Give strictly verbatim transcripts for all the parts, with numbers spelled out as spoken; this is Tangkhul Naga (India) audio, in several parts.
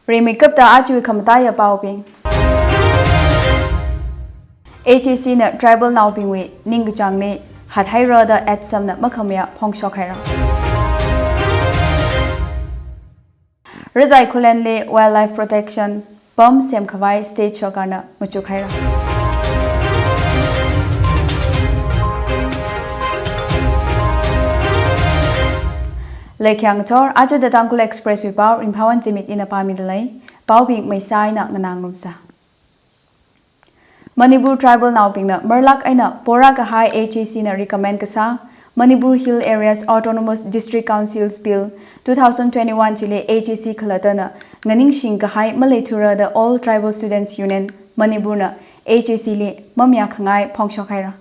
Rimeikapta ajawui khamataiya paobing. H A C na tribal naobingwui ningkachāngli hathaira da ATSUM na makhamayā phongshok haira. Razai Khullenli wildlife protection pam semkhavai state sorkarna machuk haira. Leikhyang chor, aja The Tangkhul Express wui pao, Ringphawon Zimik ina pāmida lei, paobing maisā eina nganā ngarumsa. Manipur tribal naobingna marlak eina porā kahai H A C na recommend kasā Manipur Hill Areas Autonomous District Councils Bill two thousand twenty-one chili H A C khalattana nganingshing kahai maleithura da All Tribal Students Union Manipur na H A C li mamayā khangai phongshok haira.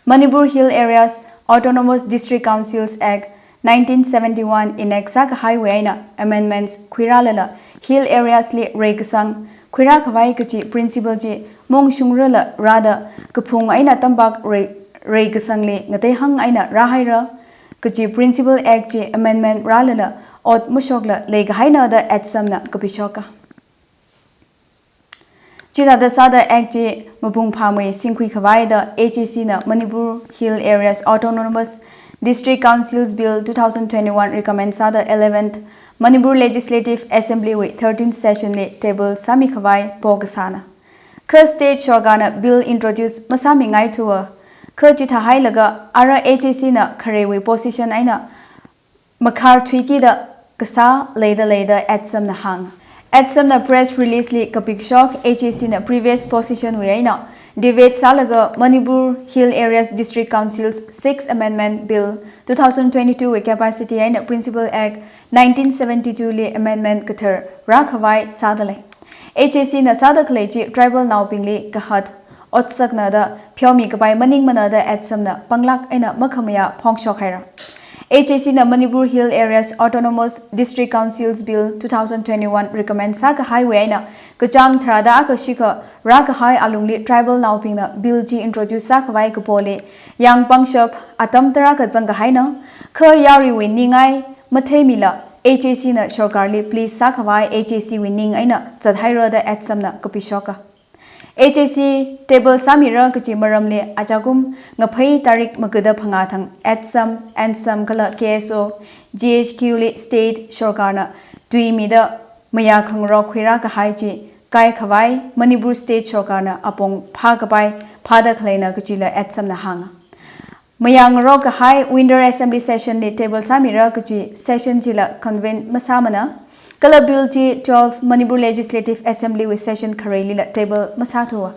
Manipur Hill Areas Autonomous District Councils Act nineteen seventy-one enact sākahaiwui eina amendments khuirālala hill areas li reikasang khuirā khavai kachi principle chi mongshungrala rāda kaphung eina tampak rei, reikasangli ngateihang eina rāhaira kachi principle act chi amendment rālala ot mashokla leikahaina da ATSUM na kapishoka. Chithāda sāda act chi mapung phāmei singkhui khavai da H A C na Manipur Hill Areas Autonomous District Councils Bill two thousand twenty-one recommend sāda eleventh Manipur Legislative Assembly wui thirteenth session li table sāmi khavai pokasāna. Kha state sorkarna bill introduce masāmingaithuwa. Kha chithāhailaga ara H A C na khareiwui position eina makhar thuikida kasā leida lei da ATSUM na hāng. ATSUM na press release li kapikshok H A C na previous position wui eina deviate sālaga Manipur Hill Areas District Councils Sixth Amendment Bill two thousand twenty-two wui capacity eina Principle Act nineteen seventy-two li amendment kathar rākhavai sāda lei. H A C na sāda khalei chi tribal naobingli kahat otsakna da pheomi kapai maningmana da ATSUM na panglāk eina makhamayā phongshok haira. H A C na Manipur Hill Areas Autonomous District Councils Bill two thousand twenty-one recommend sākahaiwui eina kachāng tharāda akha shikha rākahai alungli tribal naobingna bill chi introduce sākhavai kapoli yāng pangshap atam tarākha zangkahaina. Kha yaruiwui ningai matheimila H A C na sorkarli please sākhavai H A C wui ning eina zathaira da ATSUM na kapishoka. H A C table sāmira kachi maramli ajakum ngaphei tarik magada phangā thang ATSUM, ANSAM kala K S O G H Q li state sorkarna tuimida mayā khangarok khuirā kahai chi kaikhavai Manipur state sorkarna apong phākapai phāda khaleina kachila ATSUM na hānga. Mayā ngarok kahai winter assembly session li table sāmira kachi session chila convene masāmana. Kala bill chi twelve Manipur Legislative Assembly wui session khareilila table masāthuwa.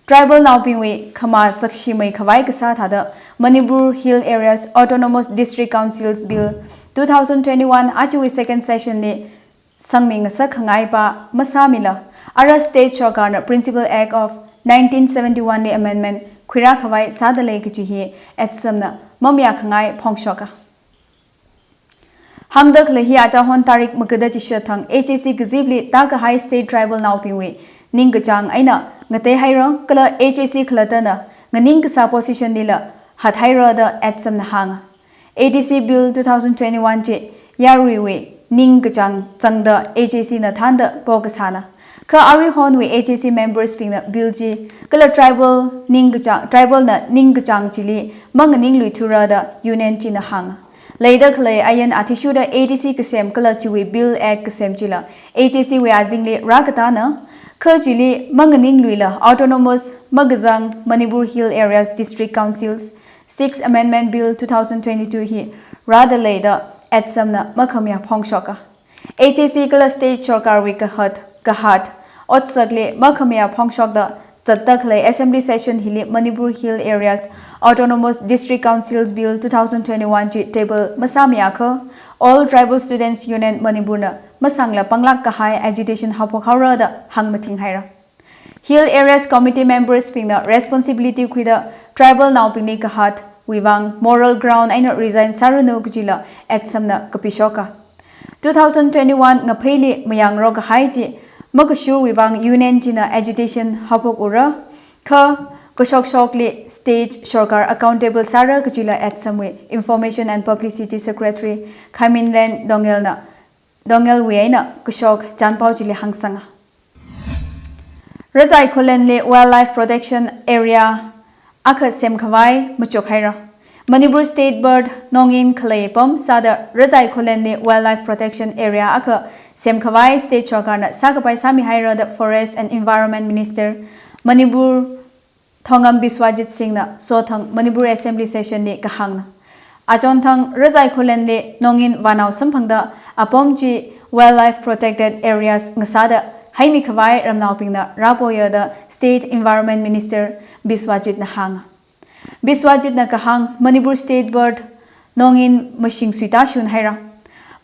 Tribal naobingwui khamā zakshimei khavai kasā thāda Manipur Hill Areas Autonomous District Councils Bill two thousand twenty-one ajawui second session li sangmi ngasak khangai pa masāmila, ara state sorkarna Principle Act of nineteen seventy-one li amendment khuirā khavai sāda lei kachi hi ATSUM na mamayā khangai phongshoka. Hāngda khalei hi achahon tarik magada chishat thang H A C kazipli tākahai state tribal naobingwui ningkachāng eina ngateihaira kala H A C khalattana nganing kasā position lila hathaira da ATSUM na hānga. A D C Bill two thousand twenty-one chi yaruiwui ningkachāng zangda H A C na thānda pokasāna. Kha aruihonwui H A C members bingna bill chi kala tribal ningkachāng, tribal na ningkachāng chili manganingluithura da union china hānga. Leida khalei ayan athishurda A D C kasem kala chiwui Bill Act kasem chila H A C wui azingli rākatāna. Kha chili manganingluila autonomous makazang Manipur Hill Areas District Councils Sixth Amendment Bill two thousand twenty-two hi rāda lei da ATSUM na makhamayā phongshoka. H A C kala state sorkarwui kahat, kahat otsakli makhamayā phongshokda zatda khalei assembly session hili Manipur Hill Areas Autonomous District Councils Bill two thousand twenty-one chi table masāmiakha All Tribal Students Union Manipur na masangla panglāk kahai agitation haophok haora da hāngmathing haira. Hill Areas Committee members bingna responsibility khuida tribal naobingli kahatwui vang moral ground eina resign sāranu kajila ATSUM na kapishoka. Two thousand twenty-one ngapheili mayāngarok kahai chi makashurwui vang union china agitation haophok ura, kha kashokshokli state sorkar accountable sāra kajila ATSUM wui Information and Publicity Secretary Khaiminlen Dongel na Dongel wui eina kashok chānpao chili hāngsanga. Rachai Khullenli Wildlife Protection Area akha semkhavai machukhaira. Manipur State Bird Nongin khalei apam sāda Rachai Khullenli Wildlife Protection Area akha semkhavai State Sorkarna sākapai sāmihaira da Forest and Environment Minister Manipur Thongam Biswajit Singhna sothang Manipur Assembly Session li kahāngna. Achonthang Rachai Khullenli Nongin vānao samphangda apam chi Wildlife Protected Areas ngasāda haimikhavai ramnaobingna rāpoya da State Environment Minister Biswajitna hānga. Biswajitna kahāng Manipur State Bird Nongin mashing suitashun haira.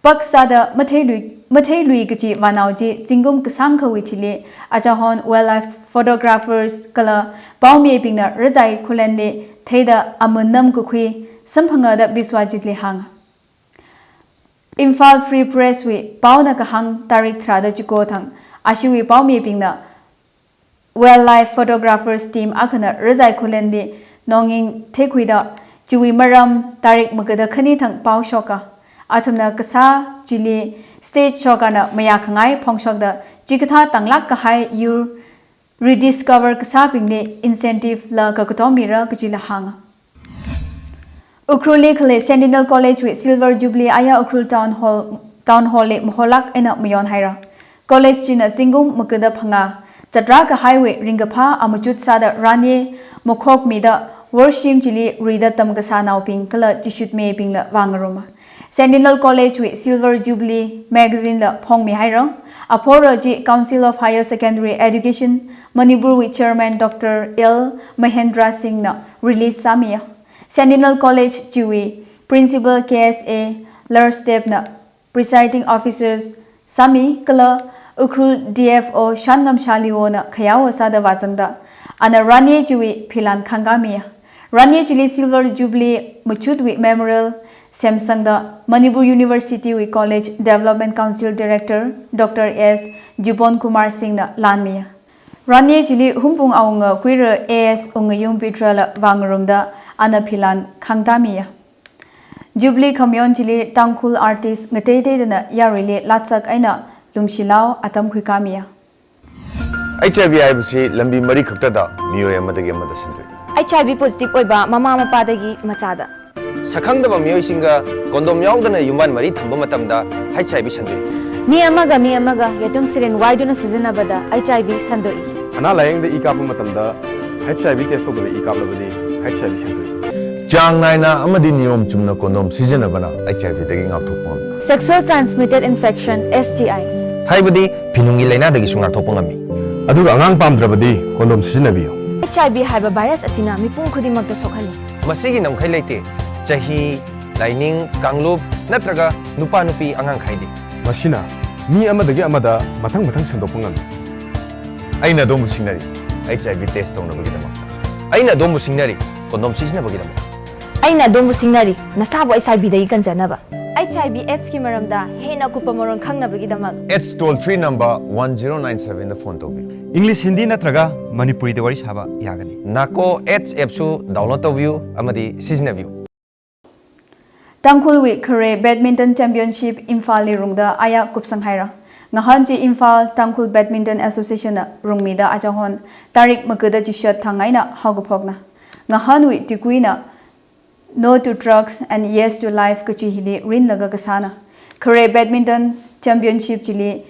Pak sāda matheilui, matheilui kachi vānao chi zingkum kasāngkhawui thili achahon wildlife photographers kala paomibingna Rachai Khullenli theida amun namkakhui samphanga da Biswajitli hānga. Imphal Free Press wui paona kahāng tarik tharāda chiko thang ashiwui paomibingna Wildlife Photographers Team akhana Rachai Khullenli Nongin theikhuida chiwui maram tarik magada khani thang pao shoka. Athumna kasā chili State Sorkarna mayākhangai phongshokda chikathā tanglāk kahai yur rediscover kasābingli incentive la kakatom mira kachila hānga. Ukhrulli khalei Sentinel College wui Silver Jubilee aya Ukhrul Town Hall, Town Hall li maholāk eina mayon haira. College china zingkum magada phangā zatrā kahaiwui ringkaphā amachut sāda ranye makhokmida worshim chili ruida tamkasānaobing kala chishutmibingla vāngaruma. Sentinel College wui Silver Jubilee magazine la phongmihaira. Aphora chi Council of Higher Secondary Education Manipur wui Chairman Doctor L Mahendra Singh na release sāmiya. Sentinel College chiwui Principal K S A Larstep na, Presiding Officers Sami kala Ukhrul D F O Shanngamsha Liwona khayao sāda vāzangda, ana ranye chiwui philan khangkamiya. Ranye chili Silver Jubilee machutwui memorial semsangda Manipur University wui College Development Council Director Doctor S Jibon Kumar Singh na lanmiya. Ranye chili Humpung Awunga Kuira A S Ungayung Pitra la vāngarumda ana philan khangtamiya. Jubilee khamayon chili Tangkhul artist ngateiteidana yaruili latsak eina lumshilao atam khuikamiya. H I V ꯍꯥꯏꯕꯁꯤ ꯂꯝꯕꯤ ꯃꯔꯤ ꯈꯛꯇꯗ ꯃꯤꯑꯣꯏ ꯑꯃꯗꯒꯤ ꯑꯃꯗ ꯁꯟꯗꯣꯛꯏ꯫ H I V positive ꯑꯣꯏꯕ ꯃꯃꯥ ꯃꯄꯥꯗꯒꯤ ꯃꯆꯥꯗ꯫ ꯁꯛꯈꯪꯗꯕ ꯃꯤꯑꯣꯏꯁꯤꯡꯒ condom ꯌꯥꯎꯗꯅ ꯌꯨꯝꯕꯥꯟ ꯃꯔꯤ ꯊꯝꯕ ꯃꯇꯝꯗ H I V ꯁꯟꯗꯣꯛꯏ꯫ ꯃꯤ ꯑꯃꯒ ꯃꯤ ꯑꯃꯒ ꯌꯦꯇꯨꯝ syringe ꯋꯥꯏꯗꯨꯅ ꯁꯤꯖꯤꯟꯅꯕꯗ H I V ꯁꯟꯗꯣꯛꯏ꯫ ꯑꯅꯥ ꯂꯥꯌꯦꯡꯗ ꯏ ꯀꯥꯞꯄ ꯃꯇꯝꯗ H I V test ꯇꯧꯗꯕ ꯏ ꯀꯥꯞꯂꯕꯗꯤ H I V ꯁꯟꯗꯣꯛꯏ꯫ ꯆꯥꯡ ꯅꯥꯏꯅ ꯑꯃꯗꯤ ꯅꯤꯌꯣꯝ ꯆꯨꯝꯅ condom ꯁꯤꯖꯤꯟꯅꯕꯅ H I V ꯗꯒꯤ ꯉꯥꯛꯊꯣꯛꯄ ꯉꯝꯃꯤ꯫ Sexual transmitted infection, S T I, ꯍꯥꯏꯕꯗꯤ ꯐꯤꯅꯨꯡꯒꯤ ꯂꯥꯏꯅꯥꯗꯒꯤꯁꯨ ꯉꯥꯛꯊꯣꯛꯄ ꯉꯝꯃꯤ꯫ ꯑꯗꯨꯒ ꯑꯉꯥꯡ ꯄꯥꯝꯗ꯭ꯔꯕꯗꯤ condom ꯁꯤꯖꯤꯟꯅꯕꯤꯌꯨ꯫ H I V ꯍꯥꯏꯕ virus ꯑꯁꯤꯅ ꯃꯤꯄꯨꯝ ꯈꯨꯗꯤꯡꯃꯛꯇ ꯁꯣꯛꯍꯜꯂꯤ꯫ ꯃꯁꯤꯒꯤ ꯉꯝꯈꯩ ꯂꯩꯇꯦ꯫ ꯆꯍꯤ, ꯂꯥꯏꯅꯤꯡ, ꯀꯥꯡꯂꯨꯞ ꯅꯠꯇ꯭ꯔꯒ ꯅꯨꯄꯥ ꯅꯨꯄꯤ ꯑꯉꯥꯡ ꯈꯥꯏꯗꯦ꯫ ꯃꯁꯤꯅ ꯃꯤ ꯑꯃꯗꯒꯤ ꯑꯃꯗ ꯃꯊꯪ ꯃꯊꯪ ꯁꯟꯗꯣꯛꯄ ꯉꯝꯃꯤ꯫ ꯑꯩꯅ ꯑꯗꯣꯝꯕꯨ ꯁꯤꯡꯅꯔꯤ, H I V test ꯇꯧꯅꯕꯒꯤꯗꯃꯛꯇ꯫ ꯑꯩꯅ ꯑꯗꯣꯝꯕꯨ ꯁꯤꯡꯅꯔꯤ, condom ꯁꯤꯖꯤꯟꯅꯕꯒꯤꯗꯃꯛ꯫ ꯑꯩꯅ ꯑꯗꯣꯝꯕꯨ ꯁꯤꯡꯅꯔꯤ, ꯅꯁꯥꯕꯨ H I V ꯗꯒꯤ ꯀꯟꯖꯅꯕ꯫ H I V AIDS ꯀꯤ ꯃꯔꯝꯗ ꯍꯦꯟꯅ ꯑꯀꯨꯞꯄ ꯃꯔꯣꯜ ꯈꯪꯅꯕꯒꯤꯗꯃꯛ AIDS toll free number one zero nine seven ꯗ phone ꯇꯧꯕꯤꯌꯨ꯫ English, Hindi ꯅꯠꯇ꯭ꯔꯒ ꯃꯅꯤꯄꯨꯔꯤꯗ ꯋꯥꯔꯤ ꯁꯥꯕ ꯌꯥꯒꯅꯤ꯫ NACO AIDS app ꯁꯨ download ꯇꯧꯕꯤꯌꯨ ꯑꯃꯗꯤ ꯁꯤꯖꯤꯟꯅꯕꯤꯌꯨ꯫ ꯇꯥꯡꯈꯨꯜꯋꯤ ꯈꯔꯦ Badminton Championship ꯏꯝꯐꯥꯜ ꯂꯤꯔꯨꯡꯗ ꯑꯌꯥ ꯀꯨꯞꯁꯪ ꯍꯥꯏꯔ꯫ ꯉꯍꯥꯟ ꯆꯤ ꯏꯝꯐꯥꯜ ꯇꯥꯡꯈꯨꯜ Badminton Association ꯅ ꯔꯨꯡꯃꯤꯗ ꯑꯆꯥꯍꯣꯟ ꯇꯥꯔꯤꯛ ꯃꯀꯨꯗ ꯆꯤꯁꯠ ꯊꯥꯡꯉꯥꯏꯅ ꯍꯧꯒ ꯐꯣꯛꯅ꯫ ꯉꯍꯥꯟꯋꯤ ꯇꯤꯀꯨꯏꯅ No to Drugs and Yes to Life ꯀꯆꯤ ꯍꯤꯂꯤ ꯔꯤꯟꯂꯒ ꯀꯁꯥꯅ꯫ ꯈꯔꯦ Badminton Championship ꯆꯤꯂꯤ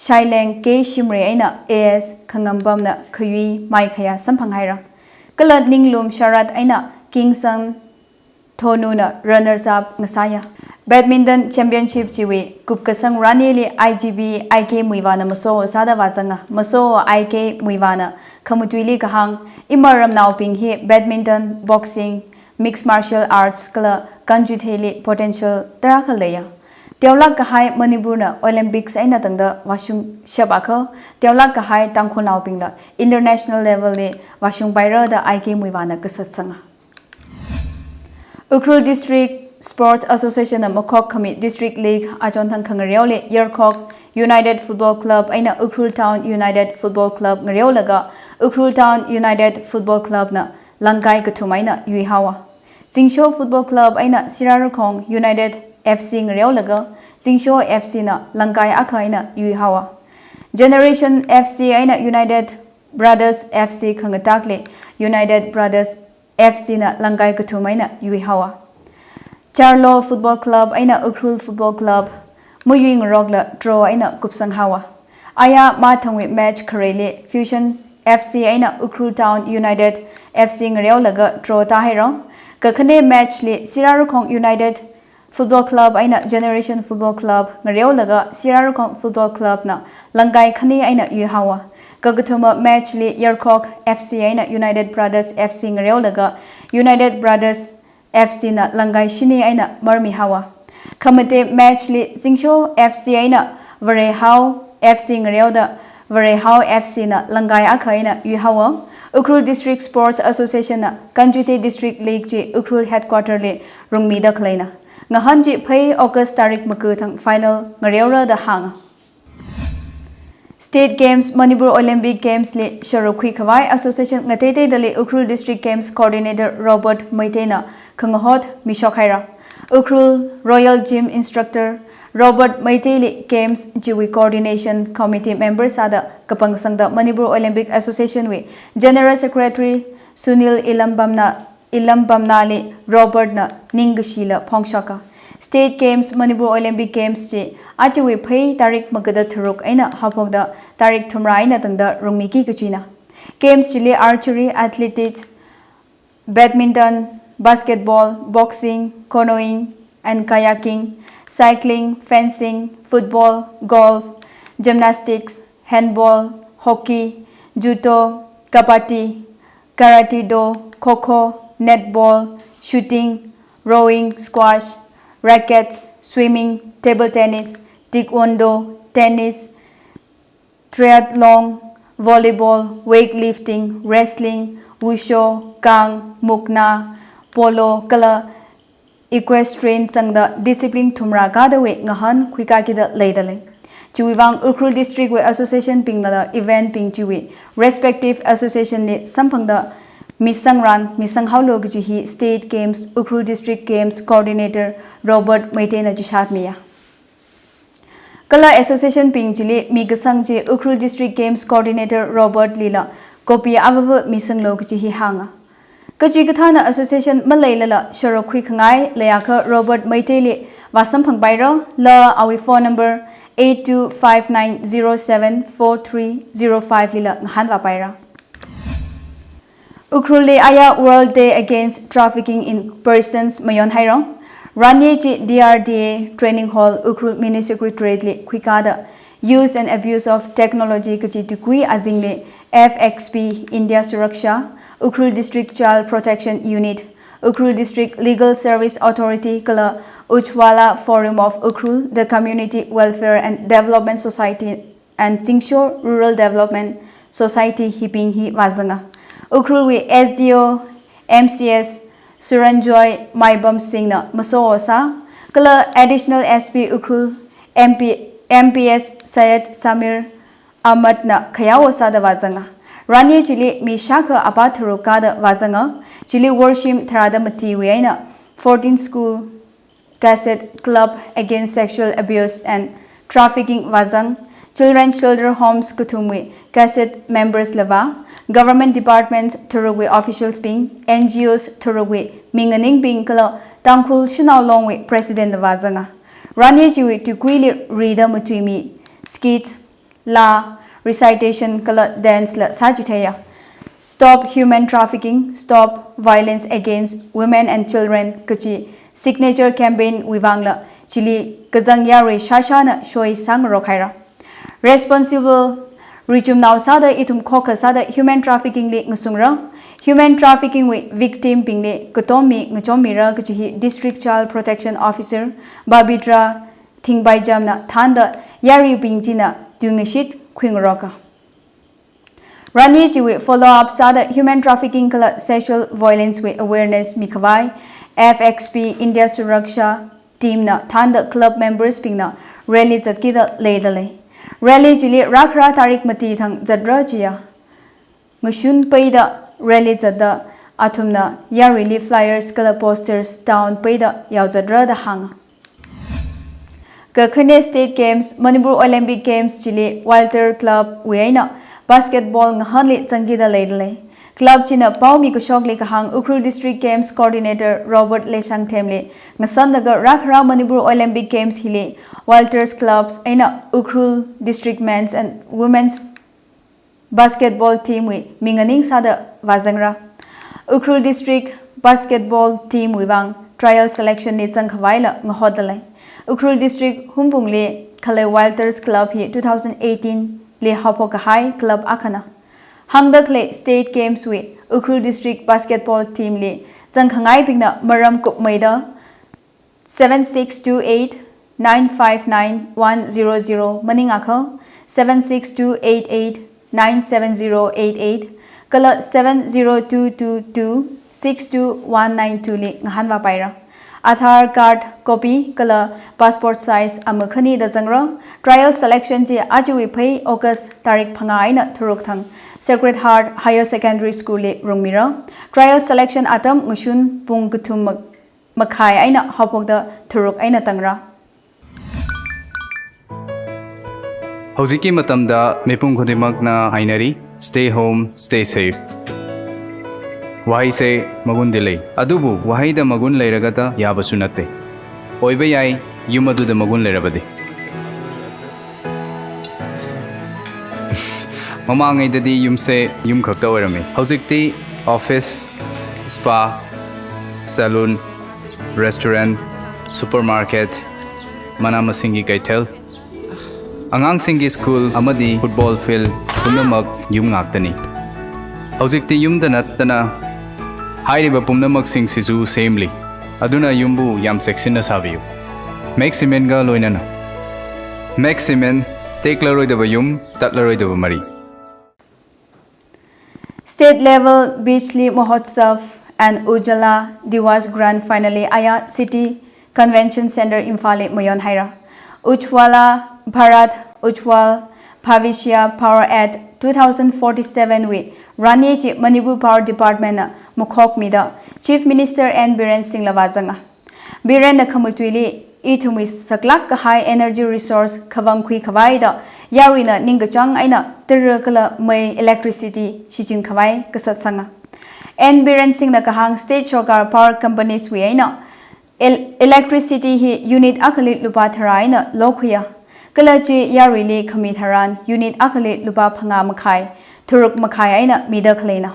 ꯁꯥꯏꯂꯦꯡ ꯀꯦ ꯁꯤꯝꯔꯦ ꯑꯩꯅ A S ꯈꯪꯉꯝꯕꯝꯅ ꯈꯌꯨꯏ ꯃꯥꯏꯈꯌꯥ ꯁꯝꯐꯪ ꯍꯥꯏꯔ꯫ ꯀꯂꯠ ꯅꯤꯡꯂꯨꯝ ꯁꯔꯥꯠ ꯑꯩꯅ ꯀꯤꯡꯁꯪ ꯊꯣꯅꯨꯅ runners up ꯉꯁꯥꯏꯌ꯫ Badminton Championship ꯆꯤꯋꯤ ꯀꯨꯞꯀꯁꯪ ꯔꯥꯅꯤꯂꯤ I G B I K ꯃꯨꯏꯋꯥꯅ ꯃꯁꯣ ꯁꯥꯗ ꯋꯥꯆꯪꯉ꯫ ꯃꯁꯣ I K ꯃꯨꯏꯋꯥꯅ ꯈꯃꯨꯇꯨꯏꯂꯤ ꯀꯍꯥꯡ ꯏꯃꯔꯝ ꯅꯥꯎꯄꯤꯡ ꯍꯤ badminton, boxing, mixed martial arts ꯀꯂ ꯀꯟꯖꯨꯊꯦꯂꯤ potential ꯇꯔꯥ ꯈꯜꯂꯦꯌ꯫ ꯇꯦꯎꯂꯥꯛ ꯀꯍꯥꯏ ꯃꯅꯤꯄꯨꯔꯅ Olympics ꯑꯩꯅ ꯇꯪꯗ ꯋꯥꯁꯨꯡ ꯁꯦꯕꯥꯈ ꯇꯦꯎꯂꯥꯛ ꯀꯍꯥꯏ ꯇꯥꯡꯈꯨꯜ ꯅꯥꯎꯄꯤꯡꯂ international level ꯂꯤ ꯋꯥꯁꯨꯡ ꯄꯥꯏꯔꯗ I K ꯃꯨꯏꯋꯥꯅ ꯀꯁꯠ ꯁꯪꯉ꯫ Ukhrul District Sports Association ꯅ ꯃꯈꯣꯛ ꯈꯃꯤ District League ꯑꯆꯣꯟꯊꯪ ꯈꯪꯉꯔꯤꯌꯥꯎꯂꯤ ꯌꯔꯈꯣꯛ United Football Club ꯑꯩꯅ Ukhrul Town United Football Club ꯉꯔꯤꯌꯥꯎꯂꯒ Ukhrul Town United Football Club ꯅ ꯂꯪꯀꯥꯏ ꯀꯊꯨꯝ ꯑꯩꯅ ꯌꯨꯏꯍꯥꯎꯋ꯫ ꯆꯤꯡꯁꯣ Football Club ꯑꯩꯅ ꯁꯤꯔꯥꯔꯈꯣꯡ United F C ngareolaga Zingsho F C na langkai akha eina yuihaowa. Generation F C eina United Brothers F C khangatakli United Brothers F C na langkai kathum eina yuihaowa. Charlo Football Club eina Ukhrul Football Club mayuingarokla draw eina kupsanghaowa. Aya mathangwui match khareili Fusion F C eina Ukhrul Town United F C ngareolaga draw tāhaira. Kakhane match li Sirarakhong United Football Club eina Generation Football Club ngareolaga Sirarakhong Football Club na langkai khani eina yuihaowa. Kakathuma match li Yarkhok F C eina United Brothers F C ngareolaga United Brothers F C na langkai shini eina marmihaowa. Khamate match li Zingsho F C eina Varehao F C ngareoda Varehao F C na langkai akha eina yuihaowa. Ukhrul District Sports Association na Kanjute District League chi Ukhrul headquarter li rungmida khaleina. Ngahan chi phei August tarik maku thang final ngareora da hānga. State Games, Manipur Olympic Games li sharuk khuikhavai association ngateiteidali Ukhrul District Games Coordinator Robert Meitei na khangahot mishok haira. Ukhrul Royal Gym Instructor Robert Meitei li Games chiwui Coordination Committee member sāda kapangsangda Manipur Olympic Association wui General Secretary Sunil Elambam na Elambam nali Robert na ningkashila phongshoka. State Games, Manipur Olympic Games chi achiwui phei tarik maku da tharuk eina haophokda tarik thumra eina tangda rungmiki kachina. Games chili archery, athletics, badminton, basketball, boxing, canoeing and kayaking, cycling, fencing, football, golf, gymnastics, handball, hockey, judo, kabaddi, karate do, kho-kho, netball, shooting, rowing, squash, rackets, swimming, table tennis, taekwondo, tennis, triathlon, volleyball, weightlifting, wrestling, wushu, kang, mukna, polo kala equestrian zangda discipline thumra kadawui ngahan khuikakida leidalei. Chiwuivang Ukhrul District wui association bingnala event bing chiwui respective association li samphangda misangran misanghaolu kaji hi State Games, Ukhrul District Games Coordinator Robert Meitei na chishat miya. Kala association bing chili mikasang chi Ukhrul District Games Coordinator Robert lila copy avava misanglu kaji hi hānga. Kachi kathāna association maleilala sharuk khuikhangai leiakha Robert Meitei li vāsamphangpaira, la awui phone number eight two five nine zero seven four three zero five lila ngahānvāpaira. Ukhrul li aya World Day Against Trafficking in Persons mayon haira. Ranye chi D R D A Training Hall Ukhrul Mini Secretariat li khuikada Use and Abuse of Technology kachi tukui azingli F X P, India Suraksha, Ukhrul District Child Protection Unit, Ukhrul District Legal Service Authority kala Ujjwala Forum of Ukhrul, the Community Welfare and Development Society and Zingsho Rural Development Society hibing hi vāzanga. Ukhrul wui S D O M C S Suranjoy Maibam Singh na maso sā, kala Additional S P Ukhrul M P, M P S Syed Samir Ahmad na khayao sāda vāzanga. Ranye chili mi shākha apā tharuk kada vāzanga, chili worshim tharāda matiwui eina fourteen school, Cassette Club Against Sexual Abuse and Trafficking vāzang, Children Shelter Homes kathumwui Cassette members la vā, government department tharukwui officials bing, N G Os tharukwui minganingbing kala Tangkhul Shanao Long wui president la vāzanga. Ranye chiwui tukuili rida matuimi skit, laa, recitation kala dance la sāchitheiya. Stop Human Trafficking, Stop Violence Against Women and Children kachi signature campaign wui vangla chili kazang yarui shāshāna shoi sāngarok haira. Responsible richumnao sāda ithum khokha sāda human trafficking li ngasungra. Human trafficking wui victim bingli katommi ngachommira kachi hi District Child Protection Officer Babitra Thingbaijam na thānda yaruibing china tuingashit khuingaroka. Ranye chiwui follow up sāda human trafficking kala sexual violence wui awareness mikhavai F X P India Suraksha team na thānda club members bingna rally zatkida leidalei. Rally chili rākhara tarik mati thang zatra chiya. Ngashun peida rally zatda athumna yaruili flyers kala posters town peida yaozatra da hānga. Kakhane State Games, Manipur Olympic Games chili Walter Club wui eina basketball ngahānli zangkida leidalei. Club china paomi kashokli kahāng Ukhrul District Games Coordinator Robert Leishangthemli ngasānlaga rākhara Manipur Olympic Games hili Walters Clubs eina Ukhrul District Men's and Women's Basketball Team wui minganing sāda vāzangra. Ukhrul District Basketball Team wui vang trial selection li zangkhavaila ngahotdalei. Ukhrul District Hungpungli khalei Walters Club hi two thousand eighteen li haophok kahai club akhana. Hāngda khalei State Games wui Ukhrul District Basketball Team li zangkhangaibingna maram kupmeida seven six two eight nine five nine one zero zero maningakha seven six two eight eight nine seven zero eight eight kala seven zero two two two six two one nine two li ngahānvāpaira. Aadhaar card copy kala passport size ama khanida zangra. Trial selection chi ajawui phei August tarik phangā eina tharuk thang Sacred Heart Higher Secondary School li rungmira. Trial selection atam ngashun pung kathum mak- makhai eina haophokda tharuk eina tangra. Hꯧjikki matamda mipum khudingmakna hainari, stay home, stay safe. Waheise magundi lei. Adubu waheida magun leiragata yabashu natte. Oiba yai, yum aduda magun leirabadi. Mamangaidadi yumse yum khakta oirame. Hojikti office, spa, salon, restaurant, supermarket, mana masinggi kaithel, angangsinggi school amadi football field pumnamak yum ngaktani. Hojikti yumda nattana hairiba pumnamaksing sisu semli. Aduna yumbu yam cheksinna sabiyu. Maximin ga loinana. Maximin, teklaroidaba yum, tatlaroidaba mari. State Level Bijli Mahotsav and Ujala Diwas Grand Finale aya City Convention Center Imphal li mayonhaira. Ujjwala Bharat Ujjwal Bhavishya Power Act two thousand forty-seven wui rani chi Manipur Power Department na makhokmida Chief Minister N Biren Singh la vāzanga. Biren na khamatuili ithumwui saklāk kahai energy resource khavang khuikhavaida yaruina ningkachāng eina tara kala mei electricity shichinkhavai kasatsanga. N Biren Singh na kahāng state sorkar power companies wui eina el- electricity hi unit akhali lupā tharā eina lokhuiya. Kala chi yaruili khami tharan unit akhali lupā phangā makhai, tharuk makhai eina mida khaleina.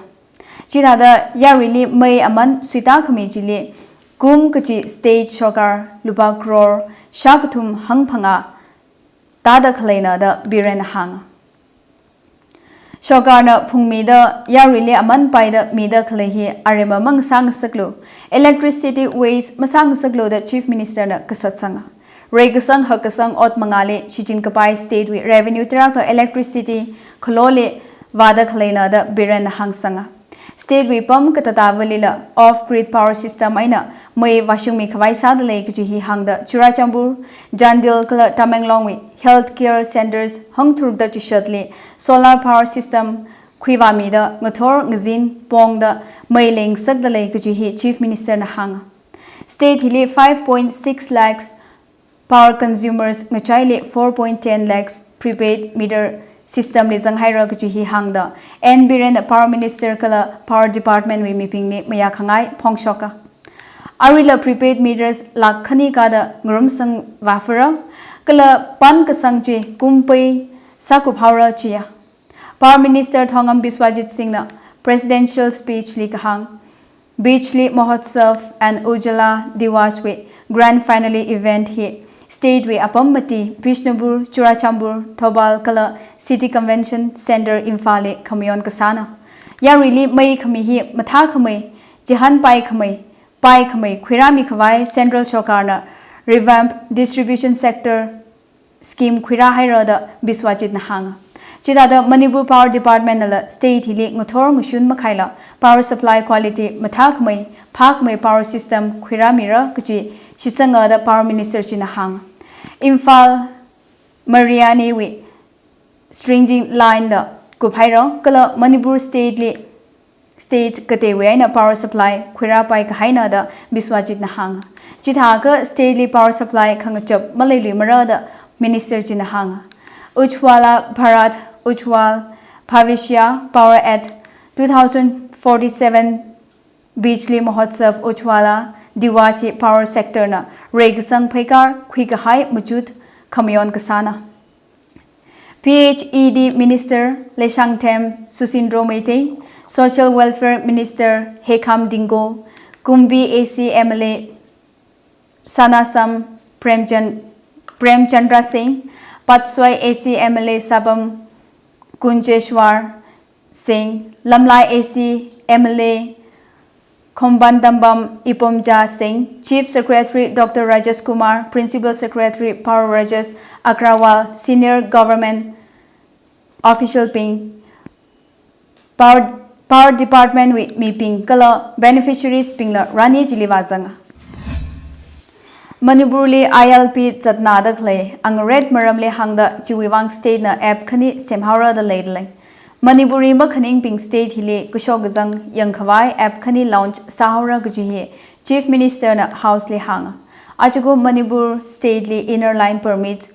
Chithāda yaruili mei aman suitākhami chili kum kachi state sorkar lupā crore shākathum hangphangā tāda khaleina da Biren hānga. Sorkarna phungmida yaruili aman paida mida khalei hi aremma masāngasaklu, electricity waste masāngasaklu da Chief Minister na kasatsanga. Reikasang hakkasang ot mangāli shichinkapai state wui revenue tarākha electricity khaloli vāda khaleina da Biren na hāngsanga. State wui pam katātāvalila off-grid power system eina mei vāshungmikhavai sādalei kaji hi hāngda Churachandpur, Chandel kala Tamenglong wui healthcare centres hangtharukda chishatli solar power system khuivāmida ngathor ngazin pongda mei leingasakdalei kaji hi Chief Minister na hānga. State hili five point six lakhs power consumers ngachaili four point ten lakhs prepaid meter system li zanghaira kaji hi hāngda N Biren na Power Minister kala Power Department wui mibingli mayākhangai phongshoka. Aruila prepaid meters lakh khani kada ngarumsang vāfara, kala pan kasang chi kumpei sākuphaora chiya. Power Minister Thongam Biswajit Singh na presidential speech li kahāng, Bijli Mahotsav and Ujala Diwas wui grand finale event hi state wui apam mati Bishnupur, Churachandpur, Thoubal kala City Convention Center Imphal li khamayon kasāna. Yaruili mei khami hi mathākhamei, chihānpai khamei, pai khamei khuirāmikhavai central sorkarna revamp distribution sector scheme khuirāhaira da Biswajit na hānga. Chithāda Manipur Power Department nala state hili ngathor ngashun makhaila power supply quality mathākhamei, phākhamei power system khuirāmira kaji shitsanga da Power Minister china hānga. Imphal Mariani wui stringing line da kuphaira kala Manipur state li state kateiwui eina power supply khuirāpai kahaina da Biswajit na hānga. Chithākha state li power supply khangachap maleiluimara da Minister china hānga. Ujjwala Bharat, Ujjwal Bhavishya Power at two thousand forty-seven Bijli Mahotsav Ujjwala Diwas hi power sector na reikasang pheikar khuikahai machut khamayon kasāna. P H E D Minister Leishangthem Susindro Meitei, Social Welfare Minister Heikham Dingo, Kumbi A C M L A Sanasam Premchan-, Premchandra Singh, Patsoi A C M L A Sabam Kunjeshwar Singh, Lamlai A C M L A Khombandambam Ipomja Singh, Chief Secretary Doctor Rajesh Kumar, Principal Secretary Power Rajesh Agrawal, Senior Government Official bing, Power, Power Department wui mibing kala beneficiaries bingla rani chili vāzanga. Manipur li I L P zatnada khalei angaret maramli hāngda chiwui vang state na app khani semhaora da leidalei. Manipur li makhaningbing state hili kashok kazang yangkhavai app khani launch sāhaora kaji hi Chief Minister na House li hānga. Ajakum Manipur state li Inner Line Permit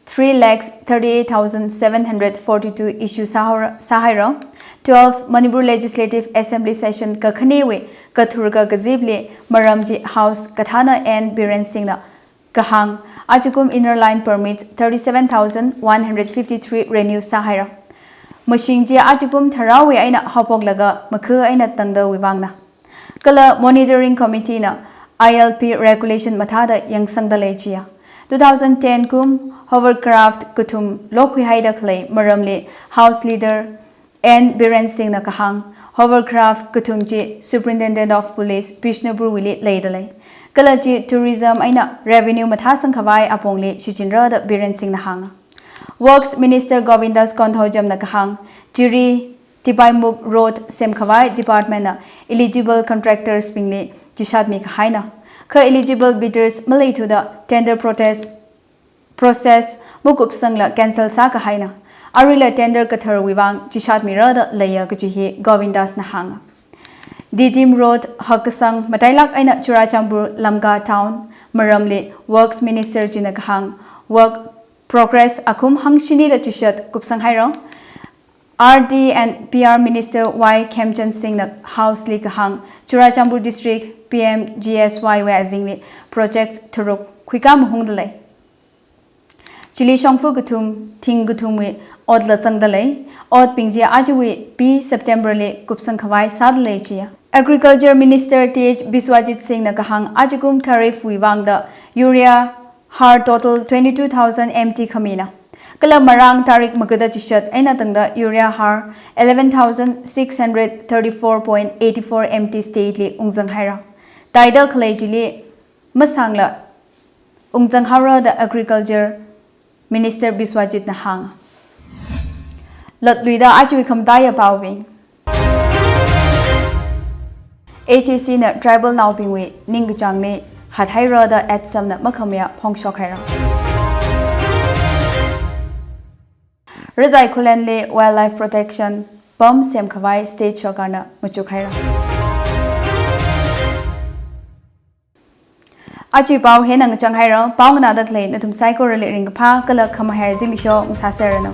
three lakhs thirty-eight thousand seven hundred forty-two issue sāhaora, sāhaira. Twelve Manipur Legislative Assembly session kakhaniwui kathur kakazipli maram chi House kathāna N Biren Singh na kahāng, ajakum Inner Line Permit thirty-seven thousand one hundred fifty-three renew sāhaira. Mashing chi ajakum tharāwui eina haophoklaga makha eina tangdawui vangna. Kala Monitoring Committee na I L P regulation mathāda yangsangda lei chiya. Two thousand ten kum hovercraft kathum lokhuihaida khalei maramli House Leader N Biren Singh na kahāng, hovercraft kathum chi Superintendent of Police Bishnupur wuili leidalei. Kala chi tourism eina revenue mathāsangkhavai apongli shichinra da Biren Singh na hānga. Works Minister Govindas Konthoujam na kahāng, Jiri Tipaimukh Road semkhavai department na eligible contractors bingli chishatmi kahaina. Kha eligible bidders maleithuda tender protest process makupsangla cancel sākahaina. Aruila tender katharwui vang chishatmira da leiya kaji hi Govindas na hānga. Didim Road hakkasang matailak eina Churachandpur Lamka Town maramli Works Minister china kahāng, work progress akum hangshini da chishat kupsanghaira. R D and P R Minister Y Khemchand Singh na House li kahāng, Churachandpur District P M G S Y wui azingli projects tharuk khuikā mahungdalei. Chili shongfa kathum, thing kathumwui otla zangdalei. Otbing chi ajawui P September li kupsangkhavai sādalei chiya. Agriculture Minister T H Biswajit Singh na kahāng, ajakum kharif wui vangda urea har total twenty-two thousand M T khamina. Kala marāng tarik magada chishat eina tangda urea har eleven thousand six hundred thirty-four point eighty-four M T state li ungzanghaira. Taida khalei chili masangla ungzanghaora da Agriculture Minister Biswajit na hānga. Latluida ajawui khamataiya paobing. H A C na tribal naobingwui ningkachāngli hathaira da ATSUM na makhamayā phongshokhaira. Razai Khullenli wildlife protection pam semkhavai state sorkarna machukhaira. Ajawui pao hina ngachanghaira, pao nganāda khalei nathum saikorali ringkaphā kala khamahai zimiksho ngasāserranu.